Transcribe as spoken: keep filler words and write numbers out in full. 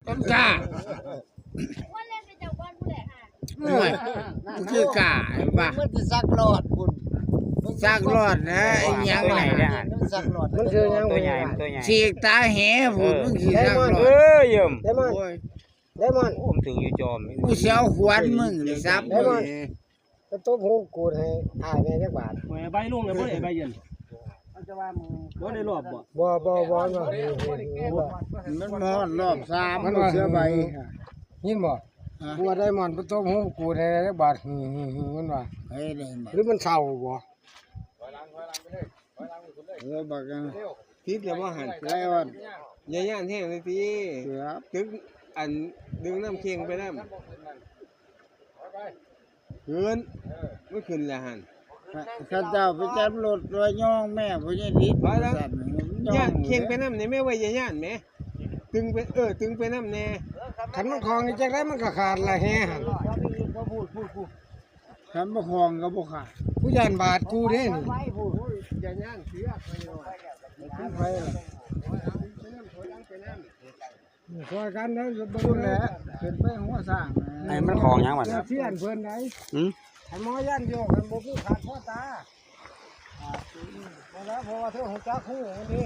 มันกล้า ว่าเล่นเป็นเจ้าก้อนผู้ใดฮะ โอ้ย มันคือกล้าเห็นปะ มันสิสักหลอดพุ่น สักหลอดนะ ไอ้หยัง ตัวใหญ่เนี่ย มันสักหลอด มันคือหยัง ตัวใหญ่ มันตัวใหญ่ ฉีกตาแหพุ่น เออ มึงสิสักหลอด เออ เยี่ยม ไดมอนด์ โอ้ย ไดมอนด์ โอ้ มันถืออยู่จอม กูสิเอาขวานมึงนี่สับ ไดมอนด์ ไปตบหูกูดให้อ้ายแหน่จักบาท โอ้ย ใบลงเลยบ่ได้ใบเย็น บ่ได้รอบบ่ บ่ บ่ บ่ บ่ มันบ่ฮอดรอบสาม มันว่า เสือใบ ยินบ่ ฮะ กูว่าไดมอนด์ไปตบหูกูดให้แหน่จักบาท หึ หึ หึ มันว่า เฮ้ย ได้มา หรือมันเศร้าบ่ เออ บักอัน ผิดแล้วบ่หั่น ไลออน อย่าย่านแฮงเลยติ ครับ ตึกอัน ดึงน้ำเค็งไปนำ ขึ้น มันขึ้นแล้วหั่น ข้าเจ้าไปจับรถว่าย่องแม่พ่อใหญ่ฤทธิ์ ไปแล้ว สั่น ย่อง ย่านเคียงไปนำนี่แม่ว่าอย่าย่านแหม ตึงไป เออ ตึงไปนำแน่ คันมันของนี่จักได้มันก็ขาดละแฮหั่น คันบ่ของก็บ่ขาด ผู้ย่านบาดกูเด้นี่ อย่าย่านเสียไปหน่อย ขึ้นไปล่ะ ช่วยกันเด้อ เบิ่ง พูดแหละ เด้อ ขึ้นไปหัวสร้าง ไอ้มันของหยังวะเนี่ย เสี้ยนเพิ่นได๋ หืม ให้หมอย่านโยก ให้บ่มีขาดพ่อตา อ่า เพราะว่าเธอฮู้จักฮู้อันนี้